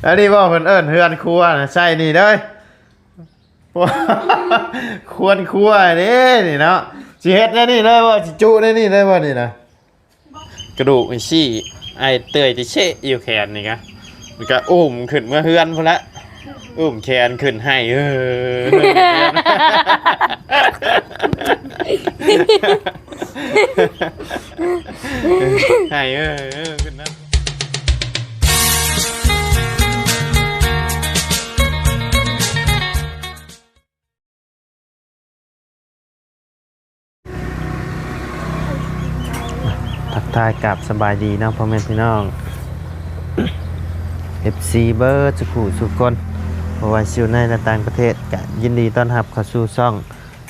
ອັນນີ້ບໍ່ ເພິ່ນເອີ້ນເຮືອນຄົວນະ ໃສ່ນີ້ເດີ ຄວນຄົວເດ້ນີ້ເນາະ ຊິເຮັດແນວນີ້ເລີຍບໍ່ ຊິຈຸແນວນີ້ເລີຍບໍ່ນີ້ນະ? ກະດູກນີ້ຊີ້ ໄອ້ເຕີຍຕິເຊະຢູ່ແຂນນີ້ກະ ມັນກະອຸ້ມຂຶ້ນເມືອເຮືອນພຸ້ນລະ ອຸ້ມແຂນຂຶ້ນໄຫ້ ເອີ ໄຫ້ ເອີ ເອີ ຂຶ້ນນະ. ທັກທາຍກາບສະບາຍດີເນາະ ພໍ່ແມ່ພີ່ນ້ອງ ເອັຟຊີ ເບິດສູ່ຜູ້ສູ່ຄົນ ບໍ່ວ່າຊິຢູ່ໃນ ແລະ ຕ່າງປະເທດ ກະຍິນດີຕ້ອນຮັບເຂົ້າສູ່ຊ່ອງ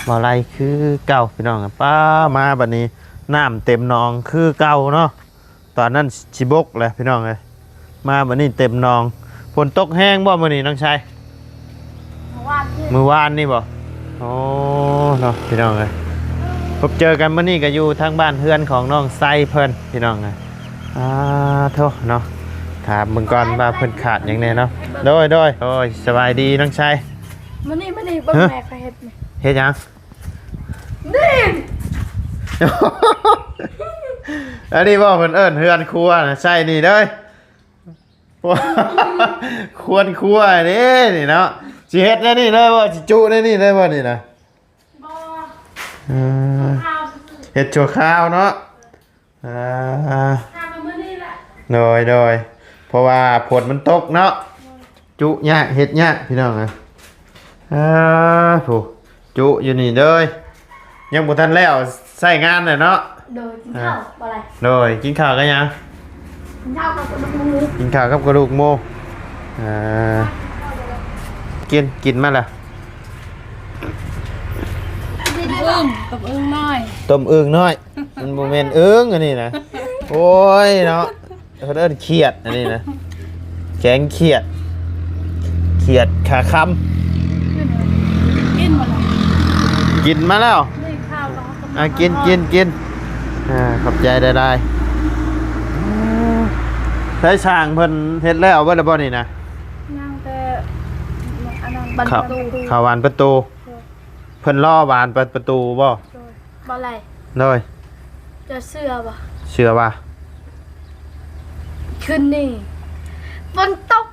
ບ່າວໄລຄືເກົ່າ ພີ່ນ້ອງ. ປ້າ ມາບັດນີ້ ນ້ຳເຕັມໜອງຄືເກົ່າເນາະ. ຕອນນັ້ນຊິບົກແຫຼະພີ່ນ້ອງເອີຍ ມາມື້ນີ້ເຕັມໜອງ. ຝົນຕົກແຮງບໍ່ມື້ນີ້ນ້ອງໄຊ? ມື້ວານນີ້ ມື້ວານນີ້ບໍ່? ໂອ້ ເນາະພີ່ນ້ອງເອີຍ ພົບເຈີກັນມື້ນີ້ກໍຢູ່ທາງບ້ານເຮືອນຂອງນ້ອງໄຊເພິ່ນພີ່ນ້ອງເອີຍ. ອ່າ ໂທ້ເນາະ ຖາມເບິ່ງກ່ອນວ່າເພິ່ນຂາດຫຍັງແດ່ເນາະ. ໂດຍ ໂດຍ ໂອ້ຍ ສະບາຍດີນ້ອງໄຊ. ມານີ້ ມານີ້ ເບິ່ງ ຮະ? ແມ່ຂ້ອຍເຮັດນີ້ ເຮັດຫຍັງ? ນີ້ ອັນນີ້ບໍ່ ເພິ່ນເອີ້ນເຮືອນຄົວນະ ໃສ່ນີ້ເດີ. ຄວນຄົວເດ້ນີ້ເນາະ ຊິເຮັດແນວນີ້ເລີຍບໍ່ ຊິຈຸແນວນີ້ເລີຍບໍ່ນີ້ນະ? ບໍ່ ເອີ ຊົ່ວຄາວຊື່ໆ ເຮັດຊົ່ວຄາວເນາະ. ອ່າ ຖ້າມາມື້ນີ້ແຫຼະ ໂດຍ ໂດຍ ເພາະວ່າຝົນມັນຕົກເນາະ ຈຸຍາກເຮັດຍາກພີ່ນ້ອງເອີຍ. ອ່າ ຜູ້ຈຸຢູ່ນີ້ເດີ ຍັງບໍ່ທັນແລ້ວໃຊ້ງານແຫຼະເນາະ. ໂດຍ ກິນເຂົ້າ ອ່າ ບໍ່ໄດ້ ໂດຍ ກິນເຂົ້າກັບຫຍັງ? ກິນເຂົ້າກັບກະດູກໝູ ກິນເຂົ້າກັບກະດູກໝູ. ອ່າ ກິນ ກິນມາລະ ຕົ້ມອຶ່ງ ຕົ້ມອຶ່ງນ້ອຍ ຕົ້ມອຶ່ງນ້ອຍ. ມັນບໍ່ແມ່ນອຶ່ງອັນນີ້ນະ ໂອ້ຍເນາະ ເພິ່ນເອີ້ນຂຽດອັນນີ້ນະ ແກງຂຽດ ຂຽດຂາຄຳ. ກິນບໍ່ລະ? ກິນມາແລ້ວ ນີ້ ອ່າ ກິນ ກິນ ກິນ ອ່າ ຂອບໃຈຫຼາຍໆ. ໃຊ້ຊ່າງເພິ່ນເຮັດແລ້ວເບິດແລ້ວບໍ່ນີ້ນະ? ຍັງແຕ່ອັນນັ້ນ ບານປະຕູ ເຂົ້າບານປະຕູ. ເພິ່ນລໍບານປະຕູບໍ່? ໂດຍ ບໍ່ໄຫຼ ໂດຍ ເຈົ້າເຊື່ອບໍ່? ເຊື່ອວ່າ ຄືນນີ້ຝົນຕົກ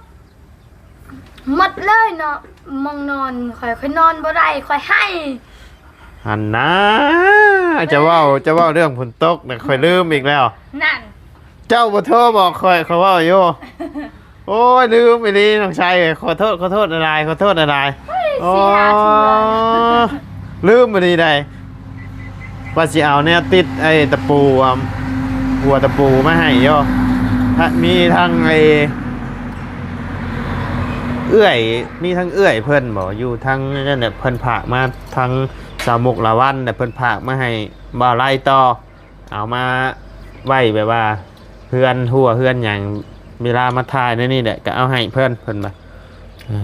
ໝົດເລີຍເນາະ ໝ່ອງນອນຂ້ອຍ ຂ້ອຍນອນບໍ່ໄດ້ ຂ້ອຍໄຫ້. ຫັ້ນນາ ເຈົ້າເວົ້າ ເຈົ້າເວົ້າເລື່ອງຝົນຕົກນະ ຂ້ອຍລືມອີກແລ້ວ ນັ້ນ. ເຈົ້າບໍ່ໂທບອກຂ້ອຍ ຂ້ອຍເວົ້າຢູ່. ໂອ້ຍ ລືມອີ່ຫຼີນ້ອງໄຊເອີຍ ຂໍໂທດ ຂໍໂທດຫຼາຍໆ ຂໍໂທດຫຼາຍໆ. ໂອ້ຍ ໂອ້ ສີ່ຫ້າເທື່ອ ລືມອີ່ຫຼີໃດ ວ່າຊິເອົາແນວຕິດໄອ້ຕະປູ ອ່າ ຫົວຕະປູມາໃຫ້ຢູ່. ມີທັງໄອ້ເອື້ອຍ ມີທັງເອື້ອຍເພິ່ນບໍ ຢູ່ທາງນັ້ນແຫຼະ ເພິ່ນຝາກມາ ທາງສາວມຸກລາວັນ ແລະ ເພິ່ນຝາກມາໃຫ້ບ່າວໄລຕໍ່. ເອົາມາໄວ້ແບບວ່າເຮືອນຮົ້ວເຮືອນຫຍັງ ເວລາມາຖ່າຍໃນນີ້ແຫຼະ ກໍເອົາໃຫ້ເພິ່ນ ເພິ່ນວ່າ. ເອີ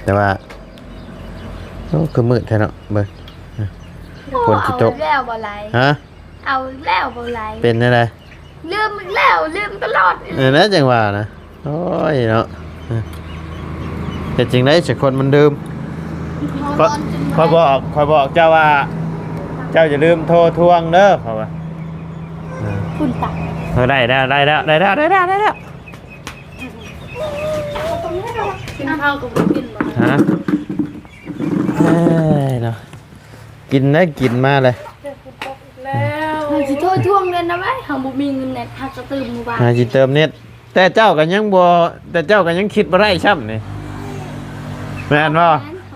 ແຕ່ວ່າ ໂອ້ ຄືມືດແທ້ເນາະ ເບິ່ງ ຝົນຊິຕົກ. ເອົາແລ້ວບໍ່ໄຫຼ ຮະ? ເອົາແລ້ວບໍ່ໄຫຼ ເປັນແນວໃດ? ລືມອີກແລ້ວ ລືມຕະຫຼອດ. ເອີ ນັ້ນຈັ່ງວ່ານະ. ໂອ້ຍເນາະ ເຮັດຈັ່ງໃດສັກຄົນມັນລືມ. ຂ້ອຍ ຂ້ອຍບອກ ຂ້ອຍບອກເຈົ້າວ່າ ເຈົ້າຢ່າລືມໂທທວງເດີ ເຂົາວ່າ. ເອີ ຄຸນຕາ ເອີ ໄດ້ແລ້ວ ໄດ້ແລ້ວ ໄດ້ແລ້ວ ໄດ້ແລ້ວ ໄດ້ແລ້ວ. ກິນເຂົ້າກໍບໍ່ກິນບໍ່? ຮະ? ເອີຍເນາະ ກິນໄດ້ ກິນມາເລີຍ. ແລ້ວ ເຮົາຊິໂທທວງເງິນນຳໄວ້ ເຮົາບໍ່ມີເງິນເນັດ ເຮົາກໍຕື່ມມື້ວານ ຫາຊິເຕີມເນັດ. ແຕ່ເຈົ້າກໍຍັງບໍ່ ແຕ່ເຈົ້າກໍຍັງຄິດບໍ່ໄດ້ຊ້ຳນີ້ ແມ່ນບໍ່?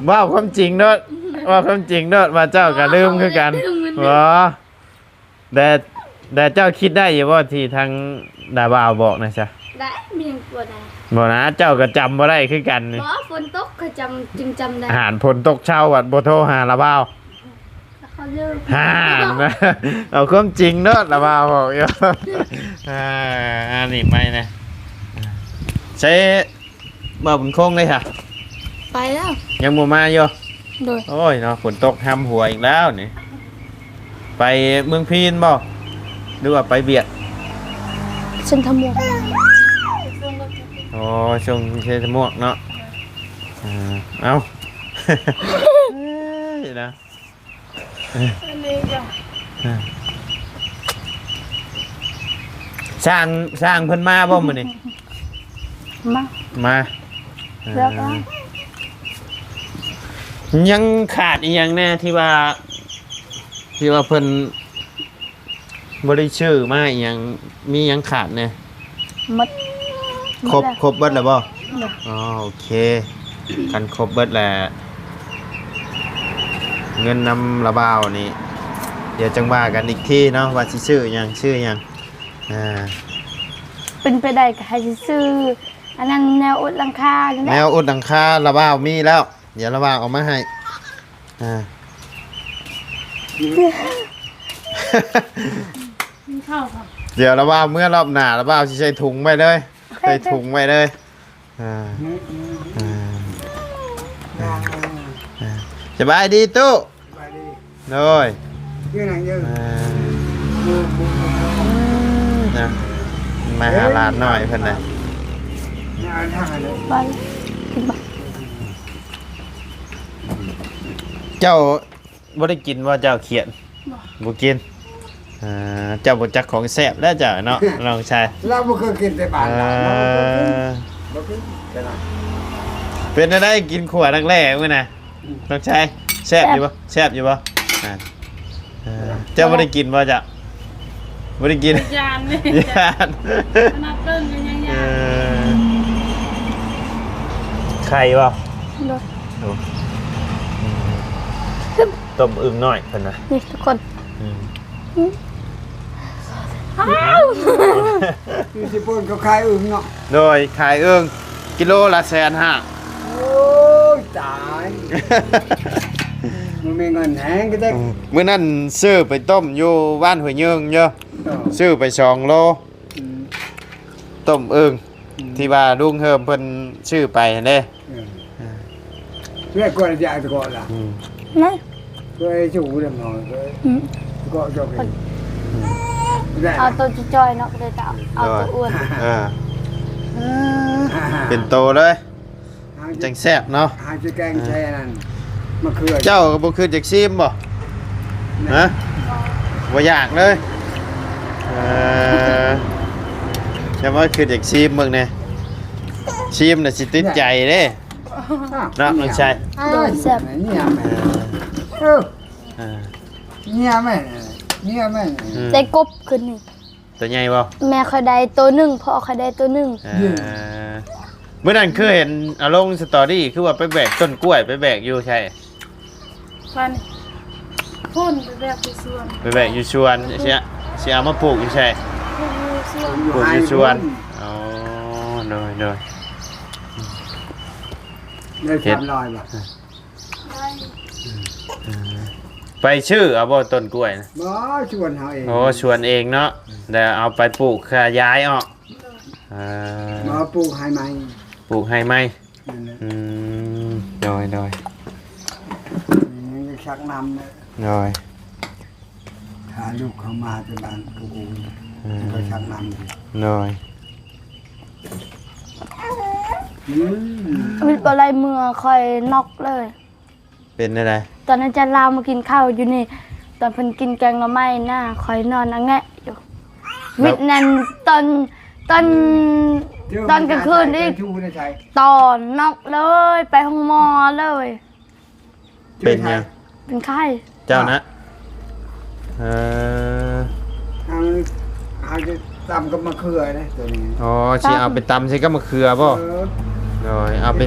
ແມ່ນ ເວົ້າຄວາມຈິງໂລດ ເວົ້າຄວາມຈິງໂລດ ວ່າເຈົ້າກໍລືມຄືກັນ ເວົ້າເລື່ອງເງິນ ບໍ່? ແຕ່ ແຕ່ເຈົ້າຄິດໄດ້ຢູ່ບໍ່ ທີ່ທາງດາວບ່າວບອກນະຊະ? ໄດ້ ມີຫຍັງບໍ່ໄດ້? ບໍ່ນະ ເຈົ້າກໍຈຳບໍ່ໄດ້ຄືກັນນີ້. ບໍ່ ຝົນຕົກ ຂ້ອຍຈຳ ຈຶ່ງຈຳໄດ້. ຫານຝົນຕົກເຊົ້າ ບັດບໍ່ໂທຫາລາວບ່າວ. ເຂົາລືມ ຫານ ເອົາຄວາມຈິງເນາະ ລາວບ່າວບອກຢູ່. ອ່າ ອັນນີ້ໄປນະ ໃຊ້ ບ່າວບຸນຄົງເດ້ຫະ? ໄປແລ້ວ ຍັງບໍ່ມາຢູ່? ໂດຍ. ໂອ້ຍເນາະ ຝົນຕົກຫ້ຳຫົວອີກແລ້ວນີ້. ໄປເມືອງພີນບໍ່ ຫຼືວ່າໄປວຽກ? ເຊັນທາມວນ. ໂອ້ ຊົງເຊຍໝວກເນາະ. ເອີ ເອົ້າ ເອີຍນະ ອັນນີ້ກໍ ຊ່າງ ຊ່າງເພິ່ນມາບໍ່ມື້ນີ້? ມາ ມາ ເອີ ແລ້ວກໍ ຍັງຂາດອີ່ຫຍັງແດ່ທີ່ວ່າ ທີ່ວ່າເພິ່ນ ບໍ່ໄດ້ຊື້ມາອີ່ຫຍັງ ມີຫຍັງຂາດແດ່? ໝົດ ຄົບ ໝົດແລ້ວ ຄົບເບິດແລ້ວບໍ່? ໂດຍ ອໍ ໂອເຄ ຄັນຄົບເບິດແລ້ວ ເງິນນຳລາວບ່າວນີ້ ດຽວຈັ່ງວ່າກັນອີກທີເນາະ ວ່າຊິຊື້ຫຍັງ ຊື້ຫຍັງ ອ່າ ເປັນໄປໄດ້ກໍໃຫ້ຊື້ອັນນັ້ນ ແນວອຸດຫຼັງຄານີ້ແຫຼະ ແນວອຸດຫຼັງຄາລາວບ່າວມີແລ້ວ ດຽວລາວບ່າວເອົາມາໃຫ້ ອ່າ ກິນເຂົ້າກ່ອນ ດຽວລາວບ່າວເມືອລອບໜ້າ ລາວບ່າວຊິໃສ່ຖົງໄວ້ເລີຍ ໃສ່ຖົງໄວ້ເລີຍ ອ່າ ອ່າ ອ່າ ສະບາຍດີຕູ້ ສະບາຍດີ ໂດຍ ເປັນຫຍັງຢູ່ ອ່າ ນະ ມາຫາຫຼານນ້ອຍເພິ່ນນະ ໄປ ກິນບໍ່? ເຈົ້າບໍ່ໄດ້ກິນບໍ່ ເຈົ້າຂຽນ? ບໍ່ ບໍ່ກິນ ອ່າ ເຈົ້າບໍ່ຈັກຂອງແຊບແລ້ວເຈົ້າເນາະ ນ້ອງຊາຍ ລາວບໍ່ເຄີຍກິນແຕ່ບ້ານລາວ ເອີ ລາວບໍ່ເຄີຍກິນ ບໍ່ກິນ ເປັນແນວໃດກິນຂົ້ວນັກແລ້ມື້ນະ ອືມ ນ້ອງຊາຍ ແຊບຢູ່ບໍ່? ແຊບ ແຊບຢູ່ບໍ່? ອ່າ ເອີ ເຈົ້າບໍ່ໄດ້ກິນບໍ່ເຈົ້າ? ບໍ່ໄດ້ກິນ ຢ້ານເດ້ ຢ້ານ ຂະໜາດເບິ່ງກໍຍັງຢ້ານ ເອີ ໄຂ່ບໍ່? ໂດຍ ໂອ້ ຕົ້ມອຶ່ງນ້ອຍເພິ່ນນະ ນີ້ທຸກຄົນ ອືມ ອືມ ອ້າວ ຢູ່ທີ່ພຸ້ນເຂົາຂາຍອຶ່ງເນາະ ໂດຍ ຂາຍອຶ່ງ ກິໂລລະແສນຫ້າ ໂອ້ຍ ຕາຍ ບໍ່ມີເງິນແຮງກໍໄດ້ ອືມ ມື້ນັ້ນຊື້ໄປຕົ້ມຢູ່ບ້ານຫ້ວຍຍືງຢູ່ ໂດຍ ຊື້ໄປສອງໂລ ອືມ ຕົ້ມອຶ່ງ ອືມ ທີ່ວ່າລຸງເຮີມເພິ່ນຊື້ໄປຫັ້ນເດ້ ເອີ ເອີ ແລ້ວກໍຢາກຕະເກາະລະ ອືມ ນະ ເຄີຍຊູເດ້ເນາະ ເຄີຍ ອືມ ຕະເກາະເຈົ້າເປັນ ອືມ ເອົາໂຕຈ່ອຍໆເນາະ ບໍ່ໄດ້ເອົາ ເອົາໂຕອ້ວນ ເອີ ເອີ ເປັນໂຕເລີຍ ຈັ່ງແຊບເນາະ ຫາຊິແກງແຊ່ນັ້ນ ມະເຂືອ ເຈົ້າກໍບໍ່ຄິດຢາກຊີມບໍ່? ນະ ຮະ? ບໍ່ຢາກເລີຍ ເອີ ຈະມາຄິດຢາກຊີມເບິ່ງແດ່ ຊີມແລ້ວຊິຕິດໃຈເດ້ ເນາະ ນ້ອງຊາຍ ໂດຍ ແຊບ ເອີ ເອີ ເອີ ເອີ ໄດ້ກົບຂຶ້ນນີ້ ໂຕໃຫຍ່ບໍ່? ແມ່ຂ້ອຍໄດ້ໂຕໜຶ່ງ ພໍ່ຂ້ອຍໄດ້ໂຕໜຶ່ງ ເອີ ມື້ນັ້ນຄືເຫັນເອົາລົງສະຕໍຣີ ຄືວ່າໄປແບກຕົ້ນກ້ວຍ ໄປແບກຢູ່ໃສ? ໄປພຸ້ນ ໄປແບກຢູ່ສວນ ໄປແບກຢູ່ສວນ ຊິ ຊິເອົາມາປູກຢູ່ໃສ? ປູກຢູ່ສວນ ປູກຢູ່ສວນ ອໍ ໂດຍ ໂດຍ ໄດ້ສາມຮ້ອຍບໍ່? ໄດ້ ເອີ ໄປຊື້ເອົາບໍ່ຕົ້ນກ້ວຍນະ? ບໍ່ ສວນເຮົາເອງ ໂອ້ ສວນເອງເນາະ ແລ້ວເອົາໄປປູກຂະຫຍາຍອອກ ເອີ ມາປູກໃຫ້ໃໝ່ ປູກໃຫ້ໃໝ່ ນັ້ນແຫຼະ ອືມ ໂດຍ ໂດຍ ຍັງຊັກນ້ຳເດີ ໂດຍ ຖ້າລູກເຂົາມາແຕ່ບ້ານປູກ ອືມ ກໍຊັກນ້ຳ ໂດຍ ອືມ ວິດບໍ່ໄດ້ເມືອ ຂ້ອຍນັອກເລີຍ ເປັນແນວໃດ? ຕອນອາຈານລາວມາກິນເຂົ້າຢູ່ນີ້ ຕອນເພິ່ນກິນແກງໜໍ່ໄມ້ນະ ຂ້ອຍນອນອະແງະຢູ່ ແລ້ວ ວິດນັ້ນຕອນ ຕອນ ຕອນກາງຄືນອີກ ຕອນນັອກເລີຍ ໄປໂຮງໝໍເລີຍ ເປັນຫຍັງ? ເປັນໄຂ້ ເຈົ້ານະ ເອີ ເອົາ ເອົາໄປຕຳກັບມະເຂືອເດ້ໂຕນີ້ ອໍ ຊິເອົາໄປຕຳໃສ່ກັບມະເຂືອບໍ່? ເອີ ໂດຍ ເອົາໄປ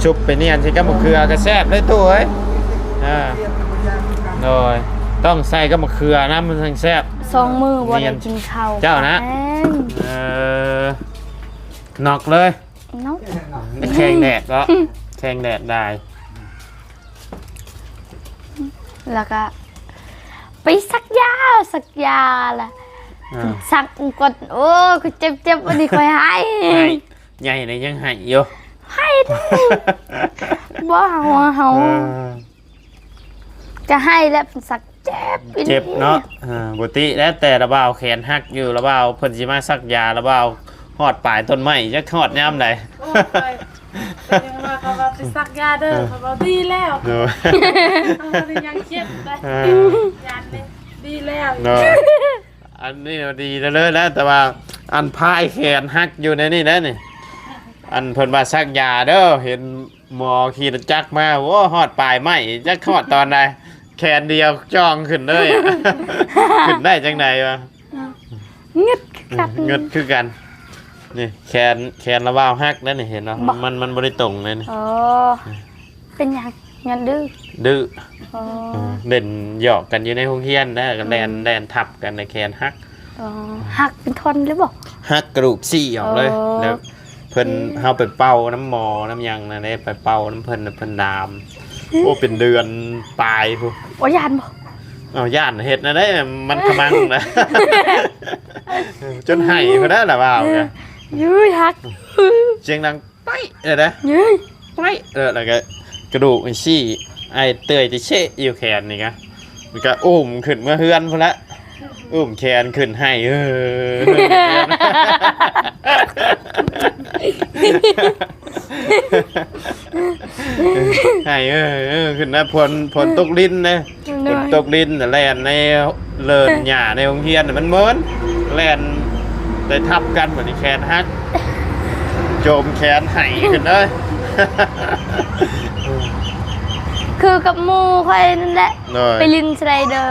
ຊຸບໄປນຽນໃສ່ກັບມະເຂືອກໍແຊບເລີຍຕູ້ເອີຍ ເອີ ໂດຍ ຕ້ອງໃສ່ກັບມະເຂືອນຳ ມັນຈັ່ງແຊບ ສອງມື້ບໍ່ໄດ້ກິນເຂົ້າ ເຈົ້ານະ ເອີ ນັອກເລີຍ ເນາະ ແຂງແດດເນາະ ແຂງແດດຫຼາຍ ແລ້ວກະໄປສັກຢາ ສັກຢາລະ ອ່າ ສັກກ່ອນ ໂອ້ ຄືເຈັບໆ ອັນນີ້ຂ້ອຍໄຫ້ ໄຫ້ ໃຫຍ່ແລ້ວຍັງໄຫ້ຢູ່ ໄຫ້ເດ້ ບໍ່ເຮົາ ເຮົາ ເອີ ກະໄຫ້ແລ້ວສັກ ເຈັບອີ່ຫຼີ ເຈັບເນາະ ເອີ ບໍ່ຕິແລ້ວ ແຕ່ລະບ່າວແຂນຫັກຢູ່ ລະບ່າວເພິ່ນຊິມາສັກຢາ ລະບ່າວຫ ຮອດປາຍຕົ້ນໄມ້ ຈັກຮອດຍາມໃດ. ໂອ້ຍ ເພິ່ນຍັງວ່າ ເຂົາວ່າໄປສັກຢາເດີ ເອີ ເຂົາວ່າດີແລ້ວ ໂດຍ ເຮົາກໍຍັງຄິດໄປ ເອີ ຢ້ານເດ້ ດີແລ້ວ ໂດຍ ອັນນີ້ດີເລີຍແຫຼະ ແຕ່ວ່າອັນພາຍແຂນຫັກຢູ່ໃນນີ້ແຫຼະນີ້ ອັນເພິ່ນວ່າສັກຢາເດີ ເຫັນ ໝໍຂີ່ລົດຈັກມາ ໂອ້ ຮອດປາຍໄມ້ ຈັກຮອດຕອນໃດ ແຂນດຽວຈ່ອງຂຶ້ນເລີຍ ຂຶ້ນໄດ້ຈັ່ງໃດວະ? ງຶດຄືກັນ ງຶດຄືກັນ ນີ້ແຂນ ແຂນລະວາວຫັກແລ້ວນີ້ ເຫັນບໍ່? ມັນ ມັນບໍ່ໄດ້ຕົງເລີຍນີ້ ອໍ ເປັນຫຍັງ? ຍ້ອນດື້ ດື້ ອໍ ເອີ ຫຼິ້ນຫຍອກກັນຢູ່ໃນໂຮງຮຽນນະ ກໍແລ່ນ ອືມ ແລ່ນທັບກັນ ແລ້ວແຂນຫັກ ອໍ ຫັກເປັນທ່ອນເລີຍບໍ່? ຫັກກະດູກຊີ້ອອກເລີຍ ອໍ ແລ້ວເພິ່ນ ອືມ ເຮົາໄປເປົ່ານຳໝໍນຳຫຍັງນະເດ້ ໄປເປົ່ານຳເພິ່ນນະ ເພິ່ນດາມ ອືມ ໂອ້ ເປັນເດືອນປາຍພຸ້ນ ໂອ້ ຢ້ານບໍ່? ເອົາ ຢ້ານ ເຮັດແນວໃດ ມັນຂະມັງນະ ຈົນໄຫ້ພຸ້ນນະລະວ່າ ເອີ ເອີ ຢູ້ຍ ຫັກ ສຽງດັງ ໄປເອີນະ ເອີຍ ໄປເອີ ແລ້ວກໍກະດູກຊີ້ ໄອ້ເຕີຍຕິເຊະຢູ່ແຂນນີ້ກະ ມັນກະອຸ້ມຂຶ້ນເມືອເຮືອນພຸ້ນລະ ອຸ້ມແຂນຂຶ້ນໄຫ້ ເອີ ໄຫ້ ເອີ ເອີ ຂຶ້ນນະ ຝົນ ຝົນຕົກລິນເດ້ ຝົນຕົກລິນນະ ແລ່ນໃນເລີນຫຍ້າໃນໂຮງຮຽນນະ ມັນເມີນ ແລ່ນໄປທັບກັນ ບາດນີ້ແຂນຫັກ ໂຈມແຂນໄຫ້ຂຶ້ນເລີຍ ຄືກັບໝູ່ຂ້ອຍນັ້ນແຫຼະ ໂດຍ ໄປຫຼິ້ນສະໄລເດີ ອ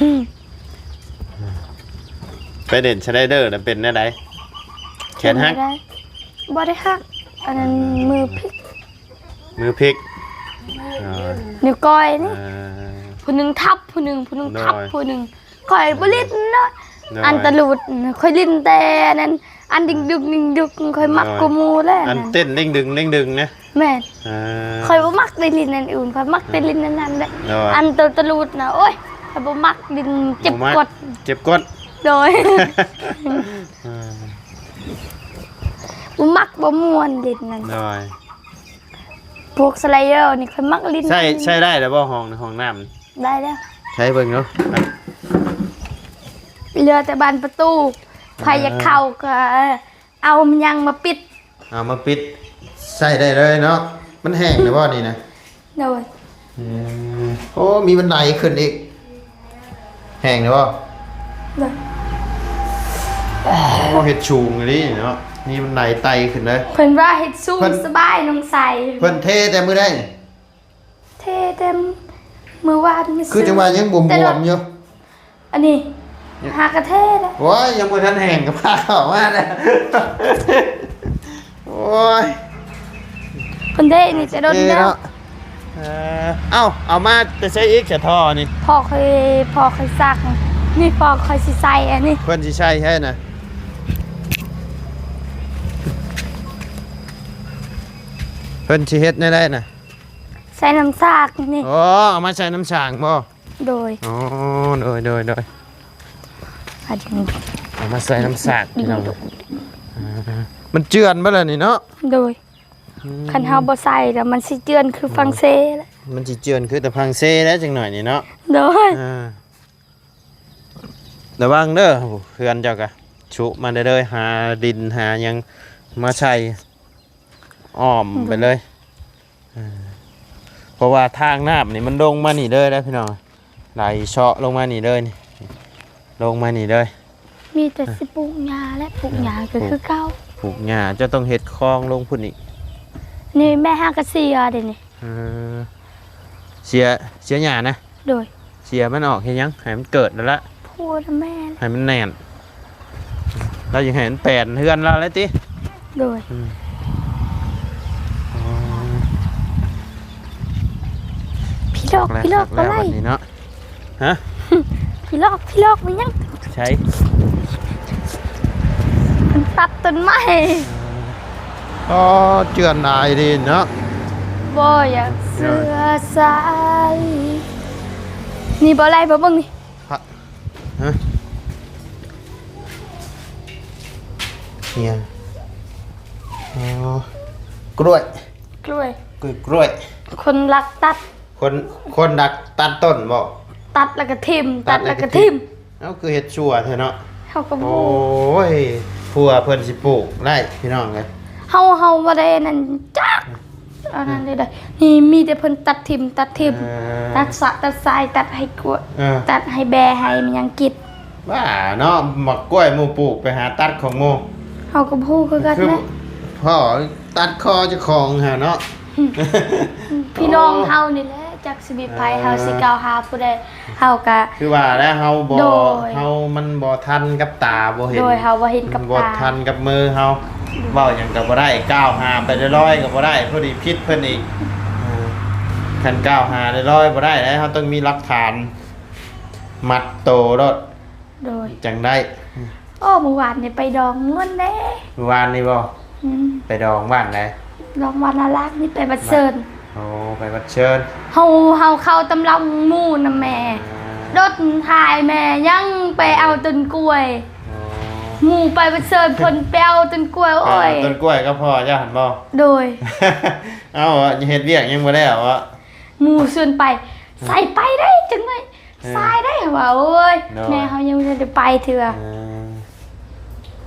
ືມ ໄປຫຼິ້ນສະໄລເດີນະ ເປັນແນວໃດ? ແຂນຫັກ? ເປັນແນວໃດ? ບໍ່ໄດ້ຫັກ ອັນນັ້ນ ອືມ ມືພິກ ມືພິກ ອໍ ນິ້ວກ້ອຍນີ້ ເອີ ຜູ້ໜຶ່ງທັບຜູ້ໜຶ່ງ ຜູ້ໜຶ່ງທັບ ໂດຍ ຜູ້ໜຶ່ງ ຂ້ອຍບໍ່ຫຼິ້ນເນາະ ໂດຍ ອັນຕະຫຼຸດ ຂ້ອຍຫຼິ້ນແຕ່ອັນນັ້ນ ອັນດິງດຶງດິງດຶງ ຂ້ອຍມັກ ໂດຍ ກວ່າໝູ່ແຫຼະ ອັນເຕັ້ນດິງດຶງດິງດຶງນະ ແມ່ນ ເອີ ຂ້ອຍບໍ່ມັກໄດ້ຫຼິ້ນອັນອື່ນ ຂ້ອຍມັກແຕ່ຫຼິ້ນອັນນັ້ນແຫຼະ ໂດຍ ອັນໂຕຕະຫຼຸດນະ ໂອ້ຍ ຂ້ອຍບໍ່ມັກຫຼິ້ນ ເຈັບ ບໍ່ມັກ ກົ້ນ ເຈັບກົ້ນ ໂດຍ ເອີ ບໍ່ມັກ ບໍ່ມ່ວນຫຼິ້ນນັ້ນ ໂດຍ ພວກສະໄລເດີນີ້ຂ້ອຍມັກຫຼິ້ນ ໃຊ້ ໃຊ້ໄດ້ແລ້ວບໍ່? ຫ້ອງ ຫ້ອງນ້ຳ ໄດ້ແລ້ວ ໃຊ້ເບິ່ງເນາະ ເຫຼືອແຕ່ບານປະຕູ ໃຜຢາກເຂົ້າກໍ ເອົາຫຍັງມາປິດ ເອົາມາປິດ ໃຊ້ໄດ້ເລີຍເນາະ ມັນແຫ້ງແລ້ວບໍ່ນີ້ນະ? ໂດຍ ອືມ ໂອ້ ມີບັນໄດຂຶ້ນອີກ ແຫ້ງແລ້ວບໍ່? ໂດຍ ໂອ້ ເຮັດສູງອີ່ຫຼີເນາະ ມີບັນໄດໄຕ່ຂຶ້ນເລີຍ ເພິ່ນວ່າເຮັດສູງ ເພິ່ນ ສະບາຍ ນ້ອງໃສ ເພິ່ນເທແຕ່ມື້ໃດ? ເທແຕ່ມື້ວານ ຄືຈັ່ງວ່າຍັງບວມໆຢູ່ ອັນນີ້ຫາກະເທແລ້ວ ໂອ້ຍ ຍັງບໍ່ທັນແຫ້ງກໍພາເຂົ້າມາແລ້ວ ໂອ້ຍ ເພິ່ນເທນີ້ແຕ່ດົນແລ້ວ ເອີ ເອົ້າ ເອົາມາແຕ່ໃສອີກ ສະທໍ່ນີ້? ພໍ່ຂ້ອຍ ພໍ່ຂ້ອຍສັກ ນີ້ພໍ່ຂ້ອຍຊິໃສ່ອັນນີ້ ເພິ່ນຊິໃສ່ໃຫ້ນະ ເພິ່ນຊິເຮັດແນວໃດນະ? ໃສ່ນ້ຳສາກນີ້ ອໍ ເອົາມາໃສ່ນ້ຳສາກບໍ່? ໂດຍ ອໍ ໂດຍ ໂດຍ ໂດຍ ເອົາມາໃສ່ນ້ຳສາກພີ່ນ້ອງ ມັນເຈື່ອນບໍ່ລະນີ້ເນາະ? ໂດຍ ອືມ ຄັນເຮົາບໍ່ໃສ່ລະມັນຊິເຈື່ອນຄື ອືມ ຝຣັ່ງເສດແຫຼະ ມັນຊິເຈື່ອນຄືແຕ່ຝຣັ່ງເສດແຫຼະ ຈັກໜ້ອຍນີ້ເນາະ ໂດຍ ອ່າ ລະວັງເດີ ເຮືອນເຈົ້າກະ ຊຸມາເດີ ຫາດິນຫາຫຍັງມາໃສ່ ອ້ອມໄປເລີຍ ອືມ ເພາະວ່າທາງນ້ຳນີ້ມັນລົງມານີ້ເລີຍນະພີ່ນ້ອງ ໄຫຼເຊາະລົງມານີ້ເລີຍນີ້ ລົງມານີ້ເລີຍ ມີແຕ່ ອ່ະ ຊິປູກຫຍ້າແຫຼະ ປູກຫຍ້າ ອ່ະ ກໍຄືເກົ່າ ປູກຫຍ້າ ເຈົ້າຕ້ອງເຮັດຄອງລົງພຸ້ນອີກ ນີ້ແມ່ຫາກະເສຍເດນີ້ ເອີ ເສຍ ເສຍຫຍ້ານະ? ໂດຍ ເສຍມັນອອກເຮັດຫຍັງ? ໃຫ້ມັນເກີດແລ້ວລະ ພູນແມ່ນ ໃຫ້ມັນແໜ້ນ ລາວຢາກໃຫ້ມັນແປນເຮືອນລາວແລ້ວຕິ? ໂດຍ ອືມ ອໍ ຜີຫຼອກ ຜີຫຼອກບໍ່ໄດ້ ບັດນີ້ເນາະ ຮະ? ຜີຫຼອກ ຜີຫຼອກແມ່ນຫຍັງ? ໃສ? ມັນຕັດຕົ້ນໄມ້ ອໍ ເຈື່ອນຫຼາຍດີເນາະ ບໍ່ຢາກເຊື່ອໃສ ນີ້ບໍ່ໄດ້ບໍ່ເບິ່ງນີ້ ພະ ຮະ ເອີ ກ້ວຍ ກ້ວຍ. ກ້ວຍ ກ້ວຍ ຄົນລັກຕັດ ຄົນ ຄົນລັກຕັດຕົ້ນບໍ່? ຕັດແລ້ວກໍຖິ້ມ ຕັດແລ້ວກໍຖິ້ມ ເອົ້າ ຄືເຮັດຊົ່ວແທ້ເນາະ ເຮົາກໍບໍ່ ໂອ້ຍ ຜົວເພິ່ນຊິປູກໄດ້ພີ່ນ້ອງເອີຍ ເຮົາ ເຮົາບໍ່ໄດ້ນັ້ນຈັກ ອັນນັ້ນເດ້ ນີ້ມີແຕ່ເພິ່ນຕັດຖິ້ມ ຕັດຖິ້ມ ເອີ ຕັດສະ ຕັດສາຍ ຕັດໃຫ້ກວດ ເອີ ຕັດໃຫ້ແບ້ ໃຫ້ມັນຫຍັງກິນ ບ້າເນາະ ໝາກກ້ວຍໝູ່ປູກ ໄປຫາຕັດຂອງໝູ່ ເຮົາກໍບໍ່ຮູ້ຄືກັນແຫຼະ ພໍ່ຕັດຄໍເຈົ້າຂອງຫັ້ນເນາະ ພີ່ນ້ອງເຮົານີ້ແຫຼະ ຈັກຊິມີໃຜ ເອີ ເຮົາຊິກ່າວຫາຜູ້ໃດ ເຮົາກະ ຄືວ່າແຫຼະ ເຮົາບໍ່ ໂດຍ ເຮົາມັນບໍ່ທັນກັບຕາ ບໍ່ເຫັນ ໂດຍ ເຮົາບໍ່ເຫັນກັບຕາ ບໍ່ທັນກັບມືເຮົາ ໂດຍ ເວົ້າຫຍັງກໍບໍ່ໄດ້ ກ່າວຫາໄປລອຍໆກໍບໍ່ໄດ້ ຜູ້ນີ້ຜິດເພິ່ນອີກ ເອີ ຄັນກ່າວຫາລອຍໆບໍ່ໄດ້ເດ້ ເຮົາຕ້ອງມີຫຼັກຖານມັດໂຕໂລດ ໂດຍ ຈັ່ງໄດ້ ໂອ້ ມື້ວານນີ້ໄປດອງມ່ວນເດ້ ມື້ວານນີ້ບໍ່? ອືມ ໄປດອງບ້ານໃດ? ດອງບ້ານນາລາກນີ້ ໄປວັດເຊີນ ໂອ້ ໄປວັດເຊີນ ເຮົາ ເຮົາເຂົ້າຕຳລັງໝູ່ນຳແມ່ ອ່າ ລົດຖ່າຍແມ່ຍັງໄປເອົາຕົ້ນກ້ວຍ ໂອ້ ໝູ່ໄປວັດເຊີນ ເພິ່ນໄປເອົາຕົ້ນກ້ວຍ ໂອ້ຍ ຕົ້ນກ້ວຍກັບພໍ່ເຈົ້າຫັ້ນບໍ່? ໂດຍ ເອົ້າ ເຮັດວຽກຍັງບໍ່ແລ້ວເບາະ? ໝູ່ຊວນໄປ ໃສ່ໄປໄດ້ຈັກໜ້ອຍ ເອີ ສາຍໄດ້ວ່າ ໂອ້ຍ ໂດຍ ແມ່ເຮົາຍັງບໍ່ທັນໄດ້ໄປເທື່ອ ເອີ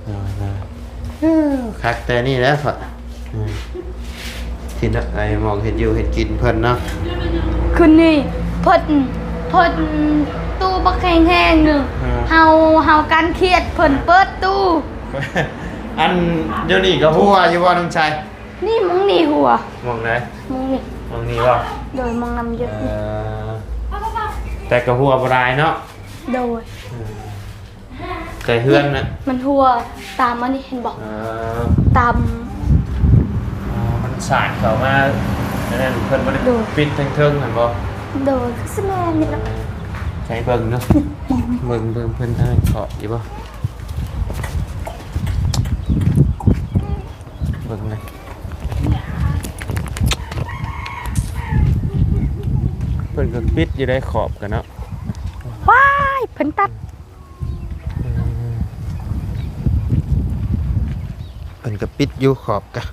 ໂດຍໆ ເອີ ຄັກແຕ່ນີ້ແຫຼະ ເອີ ເຫັນໄອ້ໝອງເຮັດຢູ່ເຮັດກິນເພິ່ນເນາະ ຄືນນີ້ເພິ່ນ ເພິ່ນຕູ້ບັກແຮງໆໜຶ່ງ ເອີ ເຮົາ ເຮົາກັນຄຽດ ເພິ່ນເປີດຕູ້ ອັນ ດຽວນີ້ກໍຮົ່ວຢູ່ບໍ່ ນ້ອງໄຊ? ນີ້ ໝ່ອງນີ້ຮົ່ວ ໝ່ອງໃດ? ໝ່ອງນີ້ ໝ່ອງນີ້ບໍ່? ໂດຍ ໝ່ອງນ້ຳຢົດ ເອີ ນີ້ ແຕ່ກໍຮົ່ວບໍ່ຫຼາຍເນາະ ໂດຍ ເອີ ແຕ່ເຮືອນນະ ມັນຮົ່ວຕາມອັນນີ້ ເຫັນບໍ່? ເອີ ຕາມ ອໍ ມັນສາດເຂົ້າມາ ອັນນັ້ນເພິ່ນບໍ່ໄດ້ ໂດຍ ປິດທາງເທິງຫັ້ນບໍ່? ໂດຍ ຄືຊິແມ່ນນີ້ລະ ໃຊ້ເບິ່ງເນາະ ເບິ່ງ ເບິ່ງເພິ່ນທາງຂອບຢູ່ບໍ່? ເບິ່ງນະ ເພິ່ນກໍປິດຢູ່ໄດ້ຂອບກັນເນາະ ວ້າຍ ເພິ່ນຕັດ ເອີ ເພິ່ນກໍປິດຢູ່ຂອບກະ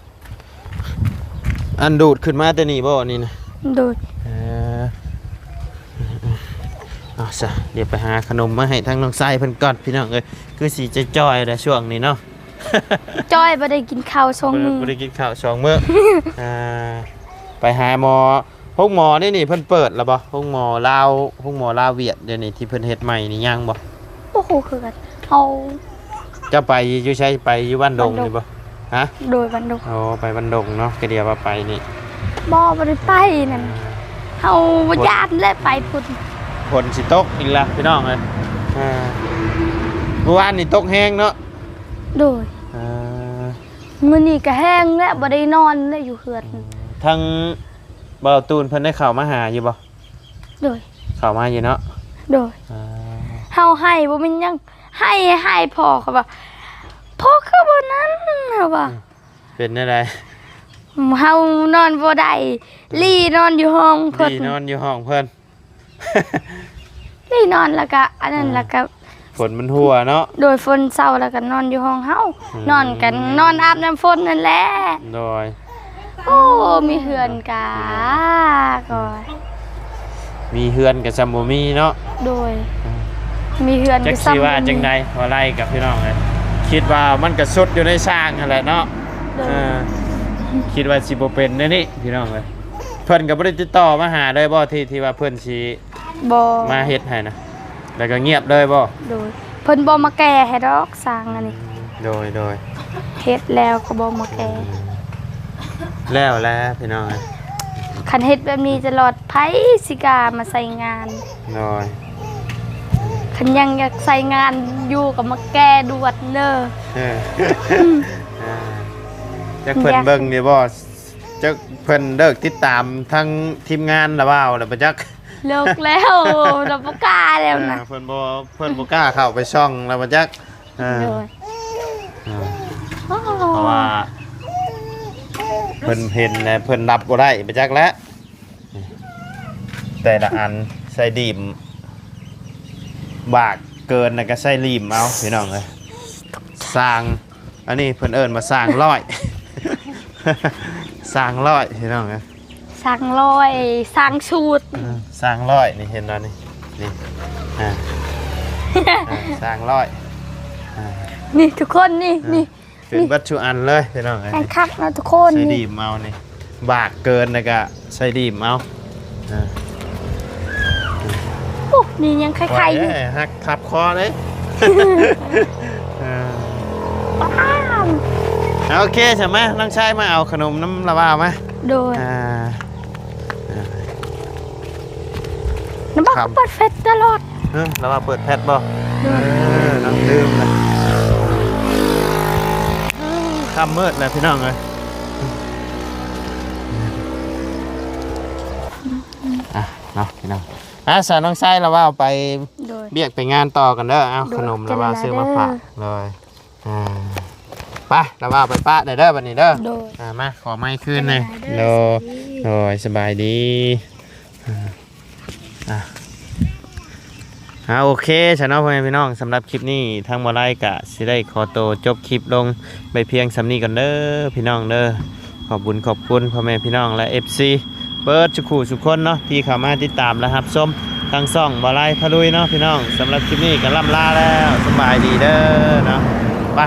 ອັນດູດຂຶ້ນມາແຕ່ນີ້ບໍ່ ອັນນີ້ນະ? ໂດຍ ເອີ ເອົາຊະ ດຽວໄປຫາຂະໜົມມາໃຫ້ທາງນ້ອງຊາຍເພິ່ນກ່ອນ ພີ່ນ້ອງເອີຍ ຄືຊິຈ່ອຍໆແຫຼະຊ່ວງນີ້ເນາະ. ຈ້ອຍ ບໍ່ໄດ້ກິນເຂົ້າສອງມື້ ບໍ່ໄດ້ກິນເຂົ້າສອງມື້ ອ່າ ໄປຫາໝໍ ໂຮງໝໍນີ້ນີ້ເພິ່ນເປີດແລ້ວບໍ່? ໂຮງໝໍລາວ ໂຮງໝໍລາວຫວຽດດຽວນີ້ທີ່ເພິ່ນເຮັດໃໝ່ນີ້ຍັງບໍ່? ບໍ່ຮູ້ຄືກັນ ເຮົາ ເຈົ້າໄປຢູ່ໃສ? ໄປຢູ່ບ້ານດົງນີ້ບໍ່? ຮະ? ໂດຍ ບ້ານດົງ ໂອ້ ໄປບ້ານດົງເນາະ ກະດຽວວ່າໄປນີ້ ບໍ່ ບໍ່ໄດ້ໄປນັ້ນ ເຮົາບໍ່ຢ້ານແຫຼະໄປພຸ້ນ ຝົນຊິຕົກອີກແລ້ວພີ່ນ້ອງເອີຍ ອ່າ ມື້ວານນີ້ຕົກແຮງເນາະ ໂດຍ ອ່າ ມື້ນີ້ກະແຮງແຫຼະ ບໍ່ໄດ້ນອນແຫຼະຢູ່ເຮືອນ ອືມ ທາງບ່າວຕູນເພິ່ນໄດ້ເຂົ້າມາຫາຢູ່ບໍ່? ໂດຍ ເຂົ້າມາຢູ່ເນາະ ໂດຍ ອ່າ ເຮົາໄຫ້ບໍ່ແມ່ນຫຍັງ ໄຫ້ ໄຫ້ພໍ່ ເຂົາວ່າ ພໍ່ຄືບໍ່ນັ້ນ ເຮົາວ່າ ອືມ ເປັນແນວໃດ? ເຮົານອນບໍ່ໄດ້ ອືມ ລີ້ນອນຢູ່ຫ້ອງເພິ່ນ ລີ້ນອນຢູ່ຫ້ອງເພິ່ນ ລີ້ນອນແລ້ວກະ ອັນນັ້ນ ອ່າ ແລ້ວກະ ຝົນມັນຫົວເນາະ ໂດຍ ຝົນເຊົາແລ້ວກະນອນຢູ່ຫ້ອງເຮົາ ອືມ ນອນກັນ ນອນອາບນ້ຳຝົນນັ້ນແຫຼະ ໂດຍ ໂອ້ ມີເຮືອນກະ ໂດຍ ກໍ ມີເຮືອນກະຊ່ຳບໍ່ມີເນາະ ໂດຍ ອ່າ ມີເຮືອນ ຈັກຊິວ່າຈັ່ງໃດ ວ່າໄລ່ກັບພີ່ນ້ອງເອີຍ ຄິດວ່າມັນກະສຸດຢູ່ໃນສ້າງຫັ້ນແຫຼະເນາະ ໂດຍ ເອີ ຄິດວ່າຊິບໍ່ເປັນແນວນີ້ພີ່ນ້ອງເອີຍ ເພິ່ນກໍບໍ່ໄດ້ຕິດຕໍ່ມາຫາເລີຍບໍ່ ທີ່ ທີ່ວ່າເພິ່ນຊິ ບໍ່ ມາເຮັດໃຫ້ນະ ແລ້ວກໍງຽບເລີຍບໍ່? ໂດຍ ເພິ່ນບໍ່ມາແກ່ໃຫ້ດອກ ສ້າງອັນນີ້ ອືມ ໂດຍ ໂດຍ ເຮັດແລ້ວກໍບໍ່ມາແກ່ ອືມ ແລ້ວແຫຼະພີ່ນ້ອງເອີຍ ຄັນເຮັດແບບນີ້ຕະຫຼອດ ໃຜຊິກ້າມາໃຊ້ງານ? ໂດຍ ຄັນຍັງຢາກໃຊ້ງານຢູ່ກໍມາແກ່ດ່ວນເດີ ເອີ ອ່າ ຈັກເພິ່ນເບິ່ງຢູ່ບໍ່? ຈັກເພິ່ນເລີກຕິດຕາມທາງທີມງານລະວາວແລ້ວບໍ່ຈັກ ເລີກແລ້ວ ລະບໍ່ກ້າແລ້ວນະ ອ່າ ເພິ່ນບໍ່ ເພິ່ນບໍ່ກ້າເຂົ້າໄປຊ່ອງລະບໍ່ຈັກ ອ່າ ໂດຍ ອ່າ ເພາະວ່າເພິ່ນເຫັນແລ້ວເພິ່ນຮັບບໍ່ໄດ້ໄປຈັກແລ້ວ ແຕ່ລະອັນໃສ່ດີ້ມ ບາກເກີນແລ້ວກໍໃສ່ລີ້ມເອົາ ພີ່ນ້ອງເອີຍ ສ້າງ ອັນນີ້ເພິ່ນເອີ້ນວ່າສ້າງລ້ອຍ ສ້າງລ້ອຍ ພີ່ນ້ອງເອີຍ ສ້າງຮ້ອຍ ສ້າງສູດ ເອີ ສ້າງຮ້ອຍ ນີ້ເຫັນບໍ່ນີ້ ນີ້ ອ່າ ອ່າ ສ້າງຮ້ອຍ ອ່າ ນີ້ທຸກຄົນ ນີ້ ອ່າ ນີ້ ເປັນ ນີ້ ເບິດທຸກອັນເລີຍພີ່ນ້ອງເອີຍ ແຮງຄັກເນາະທຸກຄົນ ໃສ່ ນີ້ ດີມເອົານີ້ ບາກເກີນແລ້ວກະໃສ່ດີມເອົາ ອ່າ ໂອ້ ນີ້ຍັງໄຄໆຢູ່ ໂອ້ຍ ຫັກທັບຄໍເດ້ ອ່າ ປ້າມ ໂອເຄ ສະມາ ນ້ອງຊາຍມາເອົາຂະໜົມນຳລາວາວມາ ໂດຍ ອ່າ ອ່າ ນ້ຳບັກ ຄັບ ເປີດແຟດຕະຫຼອດ ເອີ ລາວາເປີດແຟດບໍ່ ໂດຍ ເອີ ນ້ອງລືມລະ ຄ່ຳມືດແລ້ວພີ່ນ້ອງເອີຍ ອ່ະ ເນາະພີ່ນ້ອງ ອ່າ ສາວນ້ອງຊາຍລາວາວໄປ ໂດຍ ວຽກໄປງານຕໍ່ກັນເດີ ເອົາ ໂດຍ ຂະໜົມລາວາວຊື້ມາຝາກ ໂດຍ ອ່າ ໄປ ລາວາວໄປປະໄດ້ເດີບັດນີ້ເດີ ໂດຍ ອ່າ ມາ ຂໍໄມ້ຄືນແດ່ ໂດຍ ໂດຍ ສະບາຍດີ ອ່າ ອ່າ ໂອເຄ ຊະເນາະ ພໍ່ແມ່ພີ່ນ້ອງ ສຳລັບຄລິບນີ້ ທາງບໍ່ໄລກະຊິໄດ້ຂໍໂຕຈົບຄລິບລົງໄປພຽງສ່ຳນີ້ກ່ອນເດີ ພີ່ນ້ອງເດີ ຂອບບຸນຂອບຄຸນພໍ່ແມ່ພີ່ນ້ອງ ແລະ ເອັຟຊີ ເບິດສຸຂູສຸຄົນເນາະ ທີ່ເຂົ້າມາຕິດຕາມ ແລະ ຮັບຊົມທາງຊ່ອງບໍ່ໄລພາລຸຍເນາະ ພີ່ນ້ອງ ສຳລັບຄລິບນີ້ກໍລ່ຳລາແລ້ວ ສະບາຍດີເດີເນາະ ໄປ.